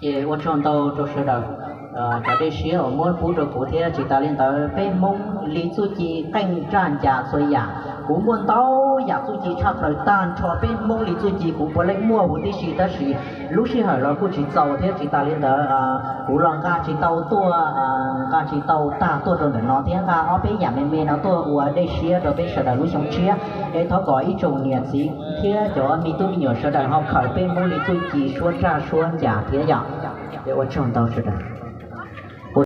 Ces ua tsaug ntau rau sawv daws cov dej siab uas muab pub rau kuv thiab. Tsis tas li ntawd peb Hmoob li txuj ci qeej raj ncas txhua yam, kuv muaj ntau yam txuj ci tshaj plaws tag nrho. Peb Hmoob li txuj ci kuv puav leej muaj huv tib si tab sis lub sij hawm los kuj tsis txaus thiab. Tsis tas li ntawd kuv los nqa tsis tau tuaj, nqa tsis tau tag tuaj rau ntawm no thiab nqa ob peb yam me me no tuaj ua dej siab rau peb sawv daws lub xyoo tshiab. Es thov kom ib tsoom niam txiv thiab cov me tub me nyuam sawv daws ho khaws peb Hmoob li txuj ci suab raj suab ncas thiab yom. Ua tsaug ntau sawv daws.